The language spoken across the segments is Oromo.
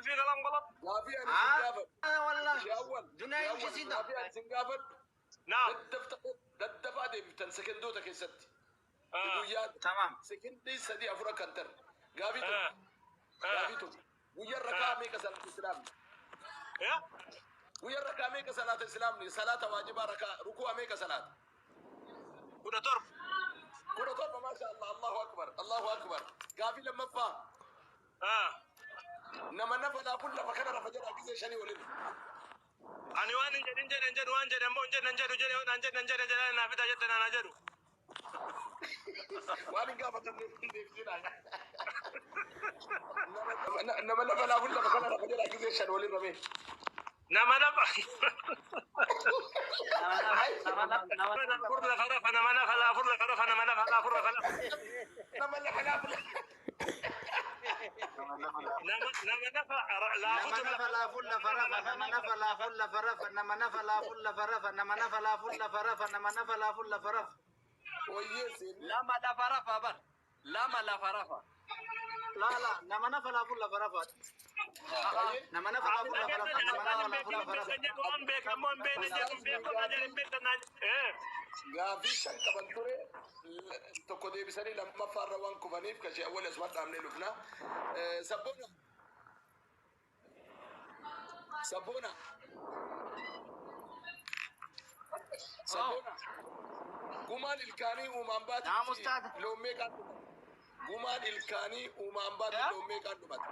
في كلام غلط. Gaafii ani sin gaafadhu. والله Shee awwal. دنيا Shee يمشي awwal. سيدا. Gaafii ani sin gaafadhu. نعم. Daddafaa deebiftan sekendoota keessatti. آه. Guyyaa تمام. sekendii sadii afur akka hin tarre. Gaafii آه. tokko. آه. Gaafii tokko. Guyyaa rakaa meeqa salaata islaamni? يا Guyyaa rakaa meeqa salaata islaamni? Salaata waajibaa rakaa rukuu meeqa salaata? 17. 17, maasha Allah, Allahu akbar, Allahu akbar. Gaafii lammaffaa. آه. Nama nafa laafuun lafa kana rafa jedha gisee shanii waliin. Ani waan hin jedhin jedhan jedhu waan jedhan moo hin jedhan jedhu jedhe waan jedhan jedhe jedhan naa fida jettan ana jedhu. Waan hin gaafatamne hin deebisinaa. Nama lafa laafuun lafa kana rafa jedha gisee shan waliin ramee. Nama lafa Nama afur lafa rafa, nama lafa afur lafa rafa, nama lafa afur lafa rafa. Nama lafa laafuun. Nama lafa nama laafutu nafa laafuun lafa rafa, nama nafa laafuun lafa rafa, nama nafa laafuun lafa rafa, nama nafa laafuun lafa rafa, nama nafa laafuun lafa rafa. Wayyee seenni. Lama lafa rafa bar. Lama lafa rafa. لا لا, nama nafa laafuun lafa rafa. Nama nafa laafuun lafa rafa, nama nafa laafuun lafa rafa. Waan beekamoo hin beekne jedhu beekamoo jedhu hin beekne naan. Gaafii shan qaban ture, tokko deebisanii lammaffaarra waan kufaniif kashee awwal asuma dhaabnee dhufna. Sabboona. Sabboona. Sabboona. Gumaan ilkaanii uumaan Naam, baatitti ustaada. loon meeqaan dhumata? Gumaan ilkaanii uumaan baatti loon meeqaan dhumata?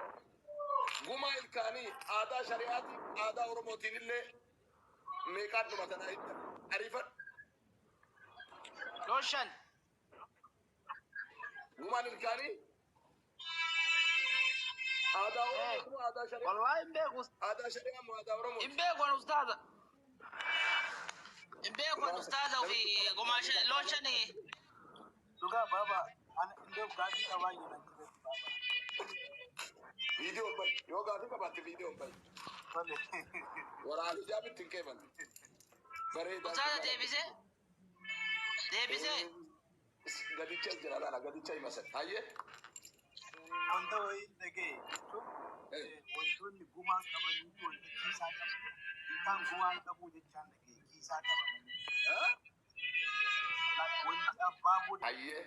Gumaa ilkaanii aadaa shari'aatiin aadaa Oromootiin illee meeqaan dhumata naa hidda? Ariifadhu. Loon shan. Gumaan ilkaanii aadaa Oromooti moo aadaa shari'aa? Wallahi hin beeku. Aadaa shari'aa moo aadaa Oromooti? Hin beeku an ustaaza. Hin beeku an ustaaza ofii gumaa shan loon shan. Dhugaa baaba, ana hin beeku, gaafii qabaa jiran ture baaba. Viidiyoon bahi. Yoo gaafii qabaatte viidiyoon bahi. Tole. Waraana hijaabitti hin keeffamu. Bareedaa. Ustaaza deebisee. Deebisee. Gadicha jira laala, gadicha himasan. Hayyee. Wanta wayii dhaga'e jechuun wantoonni gumaa qabanii fi wanta kiisaa qaban. Ilkaan gumaa qabuu jechaan dhaga'e, kiisaa qaba malee. Wanti abbaa booda Hayyee.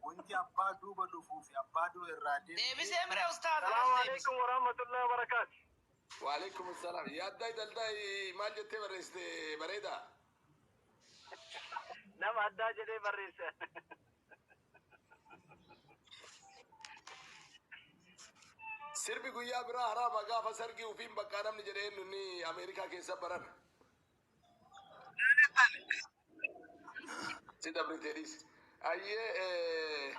wanti abbaa duuba dhufuu fi abbaa dura irraa deemu. Deebisee mire ustaaza. السلام عليكم ورحمة الله وبركاته. Waalaikum salaam. Yaaddaa daldaa maal jettee barreessite bareedaa? Nama addaa jedhee barreesse. Sirbi guyyaa biraa haraama, gaafa sargii ufiin bakka namni jedhee nunni Ameerikaa keessa barana. Si dabrite dhiis. Hayyee,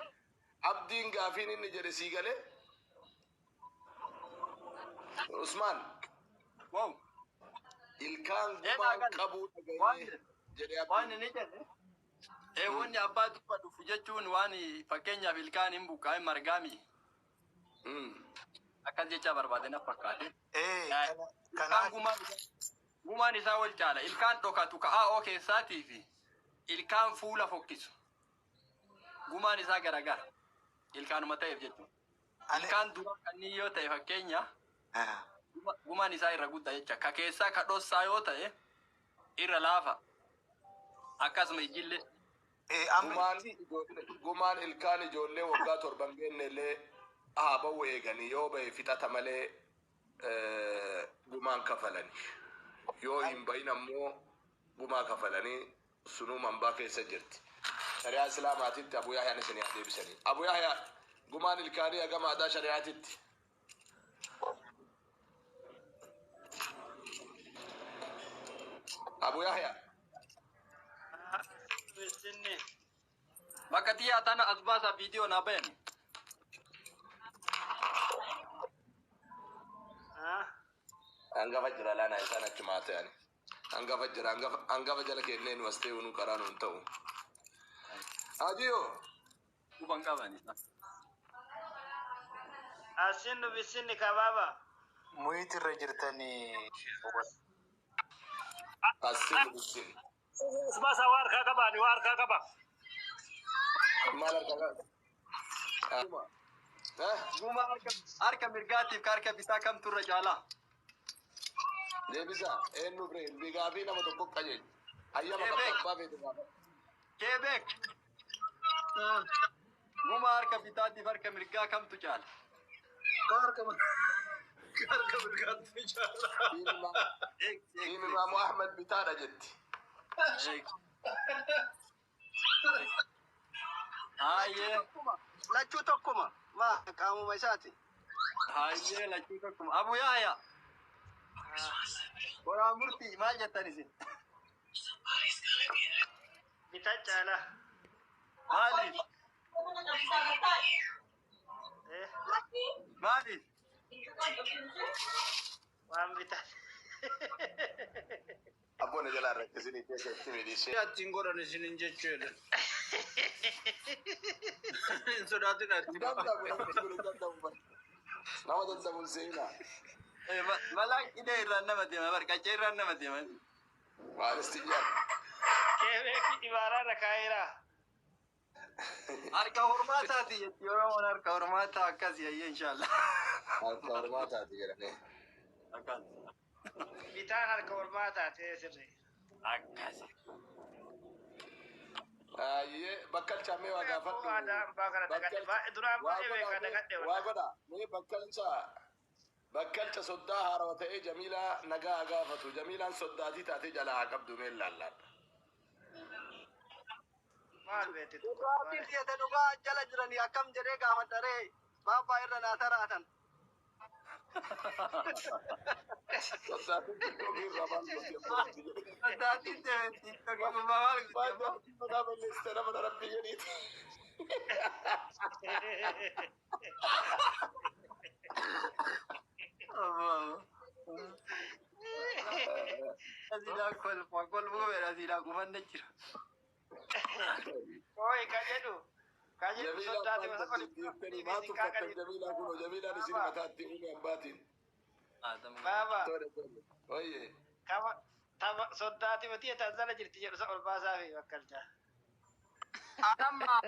abdiin gaafiin inni jedhe sii galee? Usmaan. Wow. Ilkaan Ee, gumaan naa galle. qabuu Waan dhaga'ee jedhee waan abdiin. inni jedhe. Ee, wanni abbaa duuba dhufu jechuun waan fakkeenyaaf ilkaan hin buqqaa hin margaami. Akkas jecha barbaade na fakkaate. Ee, Ilkaan kanaaf gumaan isaa wal caala. Ilkaan dhokatu ka'aa keessaatii fi ilkaan fuula fokkisu. Gumaan isaa garagara. Ilkaanuma ta'eef jechuudha. Ani Ilkaan dura kanneen yoo ta'e fakkeenya gumaan isaa irra guddaa jecha. Ka keessaa ka dhossaa yoo ta'e irra laafa. Akkasuma ijillee. Ee, amma Gumaan ilkaan ijoollee waggaa 7 geenne illee haa ba'u eeganii, yoo ba'e fixata malee gumaan kafalani. Yoo hin bahin ammoo gumaa kafalanii, sunuu mambaa keessa jirti. Shari'aa Islaamaatitti Abu Yahyaan isin haa deebisanii. Abu Yahyaa, gumaan ilkaanii hagam aadaa shari'aatitti? Abu Yahyaa. Sinni. Bakka xiyyaa tana as baasaa viidiyoo naa bayani. Hangafa jira laana, isaan achumaa ta'ani. Hangafa jira, hangafa jala kennee nu as ta'e nu karaa nu hin ta'u. Ajiyoo. Quban qabani. Asinnu bisinni kabaaba. Muyit irra jirtanii. Asin bisin. As baasaa, waa harkaa qaba, ani waa harkaa qaba. Maal harkaa qaba? Eh? Gumaa harka mirgaatiif ka harka bitaa kamtu irra caalaa? Deebisa eenyu biree gaafii nama tokko qajeelchu. Hayyama qabda abbaa feete gaafadhu. Keebek. Gumaa harka bitaatiif harka mirgaa kamtu caala? Harka mirgaatti caala. Team Imaamu Ahmad bitaadha jetti. Hayyee. Lachuu tokkuma. Maa qaamuma isaati. Hayyee, lachuu tokkuma. Abu Yaaya. Boraa murtii maal jettan isin? Bitaa caala. Maaliif? Eh, Maaliif? waan bitaa. Abboon jalaa irratti isinii keessa itti miidhishee. Ittiin godhan isinin jechuudha. Hin sodaatin ati. Danda'amu namni kun hin danda'amu bara. Nama danda'amu hin seenaa. Malaan qidee irraan nama deema bar qaccee irraan nama deema. Maalis xiyyaan. Keebeeki ibaaraa irra kaa'eera. Harka hormaataati jetti Oromoon, harka hormaataa akkas yayyee inshaallah. Harka hormaataati jedhanii. Akkas. Bitaan harka hormaataati sirri. Akkas. Ayyee, bakkalcha mee waa gaafadhu. Aadaa ambaa kana dagadhe. Duraan baay'ee beekaa dagadhe. Waa godha mee bakkalcha soddaa haarawa ta'ee Jamiilaa nagaa haa gaafatu. Jamiilaan soddaatii taatee jalaa haa qabdu mee laallaan. Maal beekti? Dhugaatiin dhiyate dhugaa jala jiranii akkam jedhee gaafadharee baabbaa irra naa taraatan. Soddaatiin TikTokii irraa maal gooti abboon jedhe. Soddaatiin deemti tokko maal Maal gooti? gooti maqaa balleessite nama na rabbi jedhiiti. Asiidhaa kolfa kolfuu fedha asiidhaa qufanna jira. Oi, ka jedhu. Ka jedhu Jamiilaan soddaati maal masa gooti jettanii maa tuffattan Jamiilaa kunoo Jamiilaan isin mataatti uume abbaatiin. Baaba. Tole tole. Oyyee. Kama tama soddaati mati tanzala jirti jedhu sa ol baasaa fi bakkalcha. Amma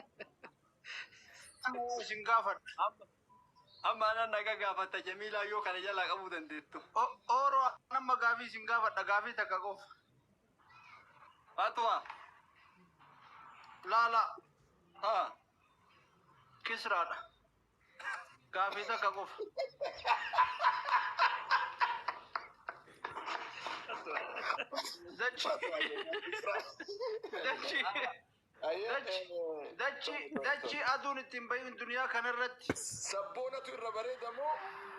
isin gaafadha. Amma anan naga gaafata Jamiilaa yoo kana jalaa qabuu dandeettu. Ooroo amma gaafii isin gaafadha, gaafii takka qofa. Fatuma. Laala. Haa. Kisraadha. Gaafii takka qofa. Dachi dachi dachi dachi aduun ittiin bahin duniyaa kanarratti. Sabboonatu irra bareeda moo,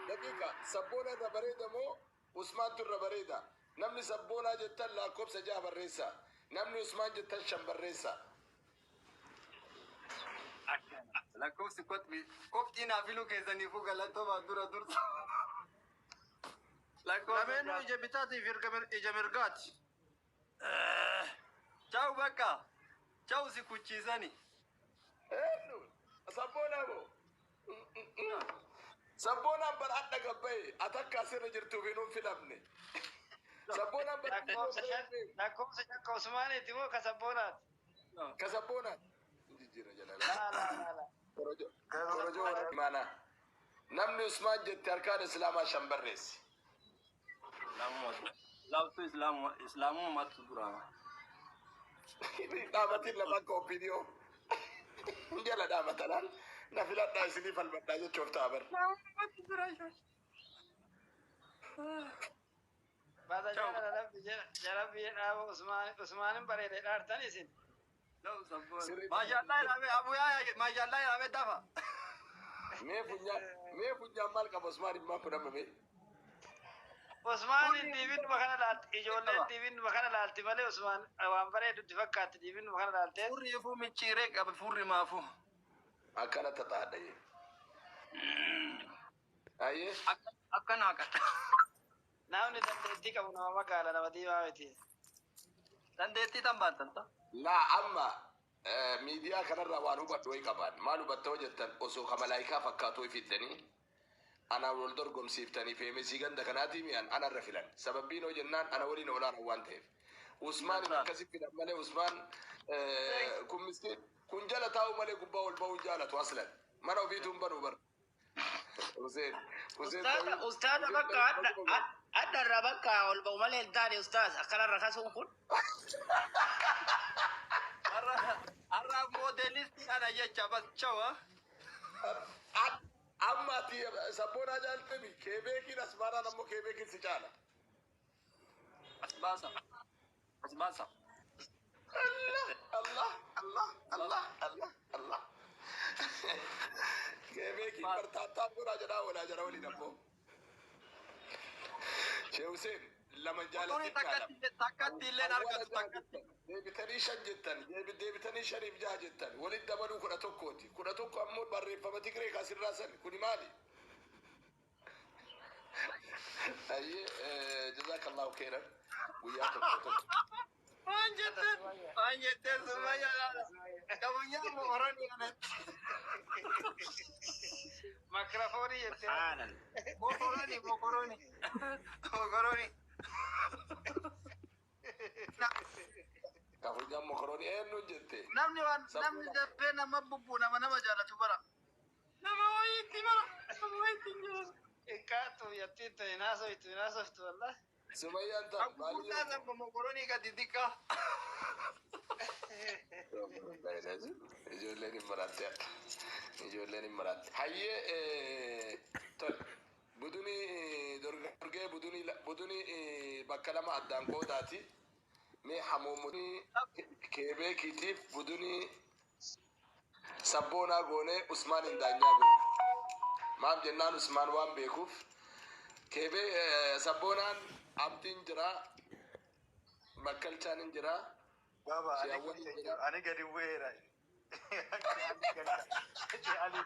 daqiiqa, sabboona irra bareeda moo Usmaantu irra bareeda? Namni sabboonaa jettan lakkoofsa 6 barreessa. Namni Usmaan jettan 5 barreessa. Lakkoofsi kotbi koftii naa filuu keessaniifuu galatoomaa dura dursa. Lameenuu ija bitaatiif ija mirgaati. Ciao bakka. Ciao si kuchiisani. Eenyu? Sabboonaa moo? Sabboonaan bar adda gabbaye ati akka asirra jirtuuf hin filamne. Sabboonaan bar Lakkoofsa 5 ka Usmaaniiti moo ka sabboonaati? Ka sabboonaa. Jijjiirra jala. Laa laa laa laa. Korojoo korojoo imaanaa. Namni Usmaan jette harkaan Islaamaa 5 barreessi. Laaftuu Islaamuma Islaamummaatu duraama. Dhaabatiin lafa akka opinion. Jala dhaabatanaan na filadhaa isinii falmadhaa jechuuf ta'a bar. Islaamummaatu dura. Baata jala rabbi jala biyya dhaaba Usmaan Usmaanin bareede dhaartan isin. Maashaallah jedhame Abu Yaaya maashaallah jedhame dafa. Mee funyaan maal qaba Usmaan himmaa kun amma mee? Usmaanin diibinuma kana laalti, ijoolleen diibinuma kana laalti malee Usmaan waan bareedutti fakkaatti diibinuma kana laaltee. Furri ifuu micciiree qabe furri maafuu. Akkana tataadha jee. Ayyee. Akkana haqata. Namni dandeettii qabu nama magaala, nama diimaa miti. Dandeettii tan baattan ta'a. Laa, amma miidiyaa kanarraa waan hubadhu wayi qabaan. Maal hubatta hoo jettan, osoo ka malaayikaa fakkaatu wayi fiddanii anaan wal dorgomsiiftanii feemesii ganda kanaatii mi'an anarra filan. Sababbiin hoo jennaan ana waliin olaanaa waan ta'eef. Usmaanin akkasi filan malee Usmaan kun miskiin kun jala taa'u malee gubbaa ol ba'uu hin jaalatu aslan. Mana ofiituu hin banuu bara. Hussein Hussein Ustaaza ta'uu ustaaza Hussein bakka ta'uu adda tokko adda irraa bakka ol ba'u malee hin taane ustaaza akkanarra kasuun kun. Har'a har'a moodelistii ana jecha bas chawa. Amma ati sabboonaa jaaltami keebeekiin as baanaan ammoo keebeekiin si caala. As baasa. As baasa. Allah Allah Allah Allah Allah Allah. Keebeekiin bartaattaa godhaa jedhaa oolaa jara waliin ammoo. Shee Hussein lama Xurii jaalatte caalama. takkatti takkatti illeen Awwaala argatu jaha takkatti. jettan. Deebitanii shan jettan. Deebitanii shaniif jaha jettan. Walitti dabaluu 11ti. 11 ammoo barreeffama Tigree kasirraa san. Kuni maali? Ayyee, jazakallahu khairan. Guyyaa tokko tokko. Waan jetteen waan jetteen Sumayyaa laala. Kabunyaa mokoroni kanatti. Makirafoonii jettee. Subhaanallah. Mokoroni mokoroni. Mokoroni. Kafunyaan mokorooni eenyuun jette? Namni waan namni Sabboona. dafee nama bubbu nama nama jaalatu bara. Nama wayiitti bara. Nama wayiitti hin jiru. Xiqqaattu yattiin tuni naasoftu naasoftu wallah. Sumayyaan tan Gurgurtaa maali? sanba mokoronii gadi xiqqaa. Ijoolleen hin maratte hadha. Ijoolleen hin maratte. Hayyee, tole. Budunii dorgee budunii budunii bakka lama addaan qoodaati. Mee hamoommotii keebeekiitiif budunii sabboonaa goonee Usmaan hin daanyaa goone. Maaf jennaan Usmaan waan beekuuf keebee sabboonaan abdiin jira, bakkalchaan hin jira, Baba, ani siyaawwan hin keessa hin jira. jiru. Ani gadi bu'eera. Ani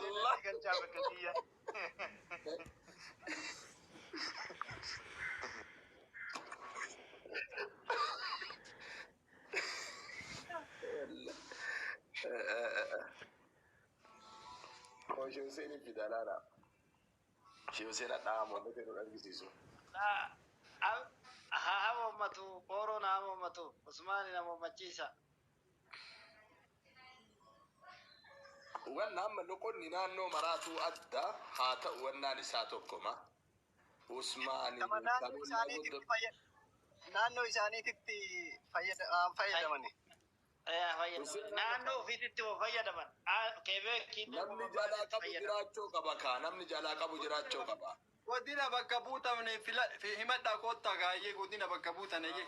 Allah. galchaa bakka kiyya. Shee Hussein fida laala. Shee Hussein hadhaa hamoonnota nu argisiisu. Haa hamommatu qooroon haa hamommatu Usmaan hamommachiisa. Wannaan amma loqonni naannoo maraatuu adda haa ta'u wannaan isaa tokkoma. Usmaanii Nama naannoo isaaniititti naannoo isaaniititti fayyadamani. Naannoo ofiitti moo fayyadaman. Keebeekiin Namni jalaa qabu jiraachuu qaba kaa namni jalaa qabu jiraachuu qaba. Godina bakka buutamne fila himadhaa koottaa gaayyee godina bakka buutane jee.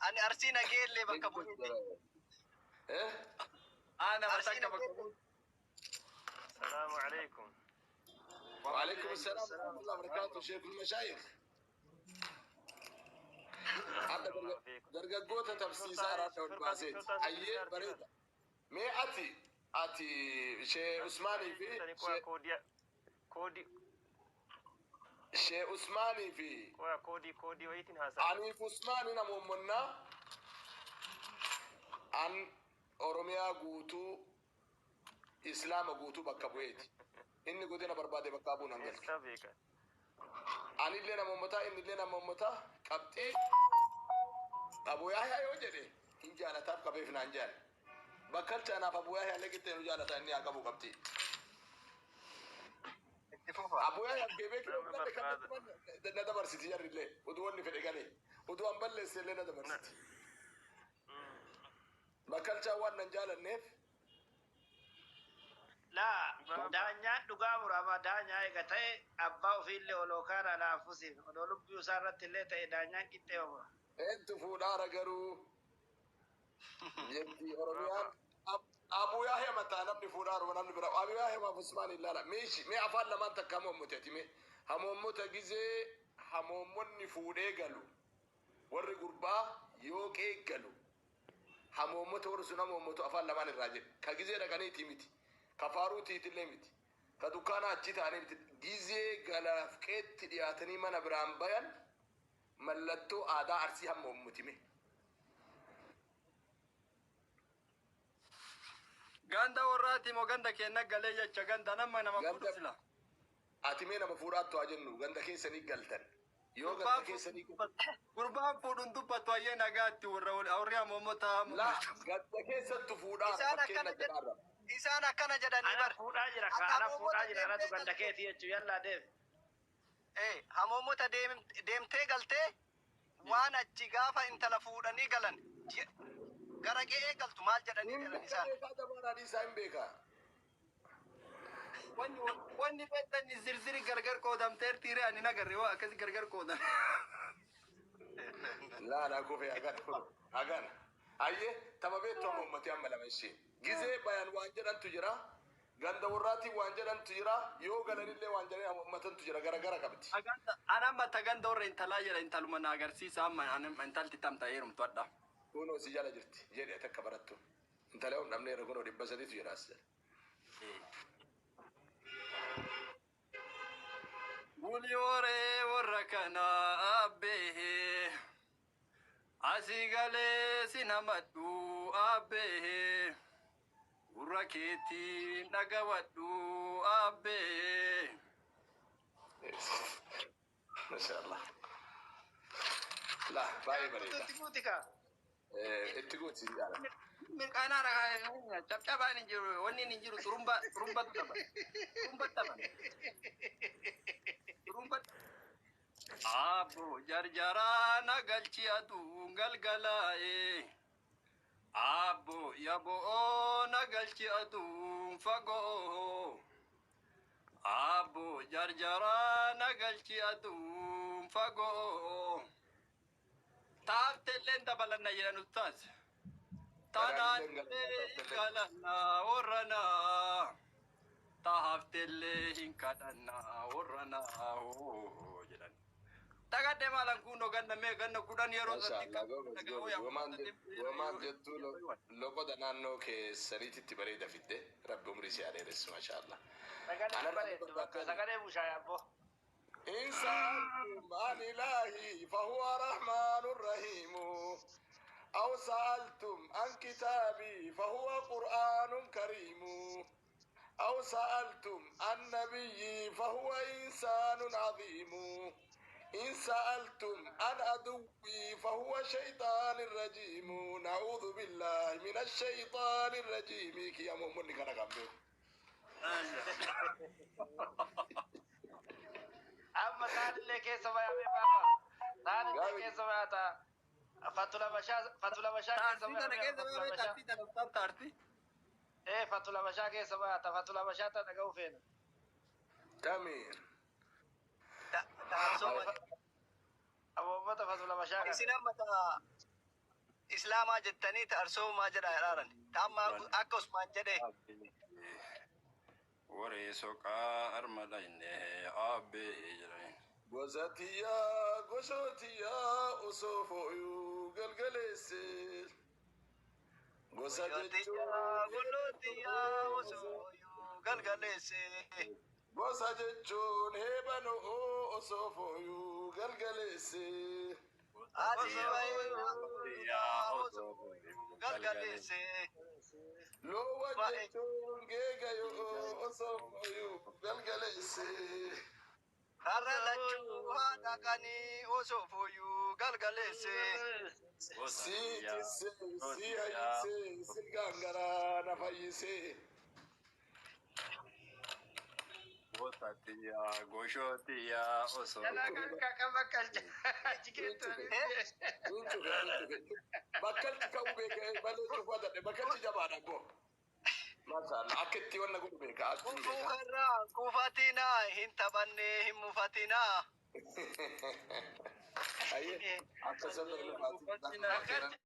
Ani Arsii Nageellee bakka bu'eeti. Eh? Aa nama Arsii takka bakka Nageellee. buutu. السلام عليكم. وعليكم السلام ورحمة الله وبركاته شيخ المشايخ. Hadda dargaggoota tabsiisaa araadha ol baaseeti. Ayyee, bareeda. Mee ati Shee Usmaanii fi Koodii koodii Shee Usmaanii fi koodii koodii wayiitiin haasa'a. aniif Usmaanii namoonnaa an Oromiyaa guutuu Islaama guutuu bakka bu'eeti. Inni godina barbaade bakka bu'uun hangalchu. Eessa beekan? Anillee nama uummataa, innillee nama uummataa qabxii Abu Yahyaa yoo jedhe hin jaalataaf qabeef naan jaale. Bakkalcha anaaf Abu Yahyaa illee qixxee nu jaalata inni haa qabu qabxii. Itti fufa. Abu Yahyaa keebee kee fudhate kan na dabarsiti jarrillee utuu wanni fedhe galee utuu an balleesse illee na dabarsiti. Bakkalchaa waan nan jaalanneef Laa daanyaan dhugaa murama daanyaa eega ta'e abbaa ofiillee oloo kaana laafusiif odoo lubbuu isaa irratti illee ta'e daanyaan qixxee mura. Eentu fuudhaara garuu jetti Oromiyaan Abu Yahya mataa namni fuudhaaru namni bira Abu Yahya maaf Usmaan ilaala meeshi mee afaan lamaan takka hamoommote ati mee hamoommota gizee hamoommonni fuudhee galu warri gurbaa yoo qeeggalu hamoommota warri sun hamoommotu afaan lamaan irraa jedhe ka gizee dhaqaniitii miti ka faaruutiitillee miti ka dukkaana achi ta'anii miti gizee galaaf qeetti dhiyaatanii mana biraan bayan mallattoo aadaa Arsii hammoommoti mee. Ganda warraati moo ganda keenna galee jecha ganda nama nama fuudhu Ganda sila. ati mee nama fuudhaattu haa jennu ganda keessanii galtan. Yoo ganda keessanii Gurbaan fuudhuun dubbatu ayyee nagaatti warra warri ammoo taa'amu. La ganda keessattu fuudhaa Isaan fakkeenya akkana jedhaarra. Isaan akkana jedhanii Ana bar. fuudhaa jira ka ana fuudhaa jira anatu ganda keetii jechuu yallaa deem. Hamoomota deemtee galtee waan achi gaafa intala fuudhanii galan gara qe'ee galtu maal jedhanii Hin jedhan isaan. beekaa jabaadhaan isaa hin beekaa. Wanni beektan zirziri gargar qoodamteerti ree ani nagarre waa akkasi gargar qoodan. Laa laa kufee hagana kun hagana. Ayyee tama beektu amma uummatee amma lama ishee. Gizee bayan waan jedhantu jira. Ganda warraatiin waan jedhantu jira. Yoo galanillee waan jedhan amma uummatantu jira. Gara gara qabdi. Ana amma ta ganda warra intalaa jedha intaluma na agarsiisa amma ani intalti tam ta'ee heerumtu adha. Kunoo si jala jirti jedhe takka barattu. Intala hin dhabneera kunoo 300tu jira as jala. Buli waree warra kana abbee asii galee si namadhu abbee gurra keetiin dhagawadhu abbee. Masha Allah. Laa baay'ee bareeda. Itti guuti ka. Itti guuti jaala. Mirqaanaa cabcabaan hin jiru wanni hin jiru xurumba xurumbatu qaba. Xurumba qaba. Xurumba. Abbo jarjaraa na galchi aduun galgalaa'e. Abbo yabo'oo na galchi aduun fagoo. Abbo jarjaraa na galchi aduun fagoo. Taaftelleen dabalanna jedhan ustaas. Tanaan galanna warranaa. Taaftellee hin kadhannaa warranaa jedhan. Tagadhe maalan kunoo ganna mee ganna 10 yeroo Masha Allah goobas goobas womaan jettuu loqoda naannoo keessaniititti bareeda fidde rabbi umrii si haa dheeressu masha Allah. Sagalee Anarra bareeddu bakka sagalee bushaayee abboo. إن سألتم عن إلهي فهو رحمن رحيم أو سألتم عن كتابي فهو قرآن كريم أو سألتم عن نبيي فهو إنسان عظيم إن سألتم عن عدوي فهو شيطان الرجيم نعوذ بالله من الشيطان الرجيم يا مؤمن كان كامبيو. Amma taanillee keessa bayaamee baaba. Taanillee keessa bayaata. Fatula bashaa fatula bashaa keessa Taartii tana keessa bayaamee fatula bayaamee bashaa. taartii tana ustaas taartii. Ee fatula bashaa keessa bayaata fatula bashaa tana dhaga'uu feena. تمام. Taasoo Aboommata fatula bashaa kana. isin amma ta islaamaa jettanii ta arsoomaa jedha jedhaaran. Ta amma akka Usmaan jedhe Waree soqaa arma dhayne abbee jedhani. Gosa tiyyaa gosootiyyaa osoo fooyuu galgaleesse. Gosa jechuun Gollootiyaa osoo galgaleesse. Gosa jechuun heebanoo osoo fooyuu galgaleesse. Asii bahee osoo galgaleesse. Loowwan jechuun geegayoo osoo fooyuu galgaleesse. Karra lachuu haadha qanii osoo fooyyuu galgaleesse. Si tissee si hayyisee silgaan garaa na fayyisee. Gosa goshootiyaa osoo. Jalaa kan kan bakka achi keessa. Hin cufe hin cufe. Bakkalchi ka'uu beeka malee cufaa dadhe bakkalchi jabaadha boo. Mashallah akka itti wanna godhu beeka akkuma beeka. Kuufarraa kuufatinaa hin taphanne hin mufatinaa. Ayyee akka sabni. Bakkalchi